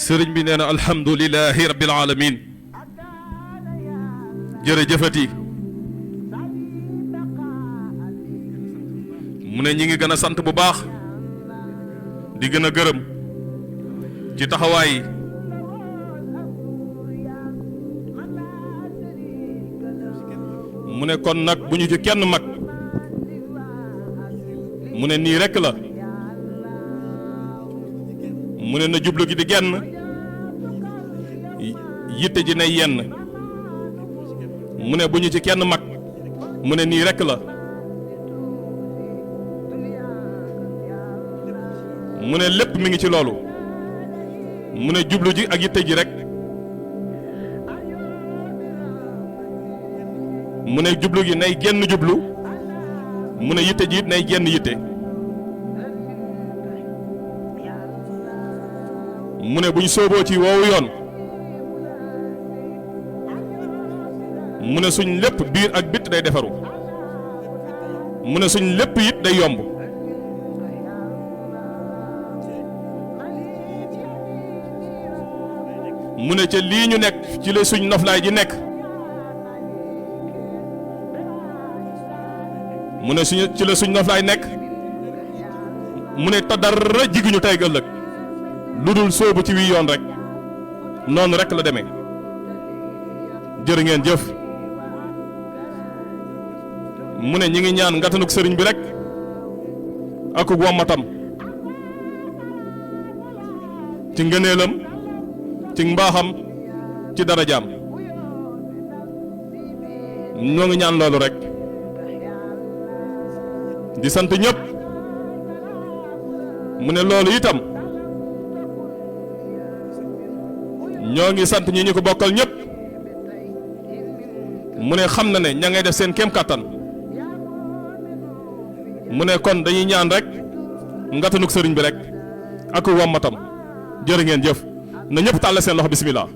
sëriñ bi nee na alhamdulilahi rabbil alamin jërëjëfati mu ne ñi ngi gën a sant bu baax di gën a gërëm ci taxawaay yi mu ne kon nag bu ñu ci kenn mag mu ne nii rekk la mu ne na jublu gi di genn yitte ji nay yenn mu ne bu ñu ci kenn mag mu ne nii rekk la mu ne lépp mi ngi ci loolu mu ne jublu ji ak yitte ji rek mu ne jublu gi nay genn jublu mu ne yitte ji it nay genn yitte mu ne buñ sooboo ci woowu yoon mu ne suñ lépp biir ak bit day defaru mu ne suñ lépp it day yomb mu ne ca lii ñu nekk ci la suñ noflaay ji nekk mu ne ci la suñ noflaay nekk mu ne te dara jiguñu tey ëllëg lu dul sóobu ci wii yoon rek noonu rek la demee jërë ngeen jëf mu ne ñi ngi ñaan ngatanuk sëriñ bi rek ak wommatam ci ngëneelam ci mbaaxam ci darajaam ñoo ngi ñaan loolu rek di sant ñëpp mu ne loolu itam ñoo ngi sant ñi ñu ko bokkal ñëpp mu ne xam na ne ña ngay def seen kéem kàttan mu ne kon dañuy ñaan rek ngatanuk sëriñ bi rek ak wommatam jërë ngeen jëf na ñëpp tàll seen loxo bismillah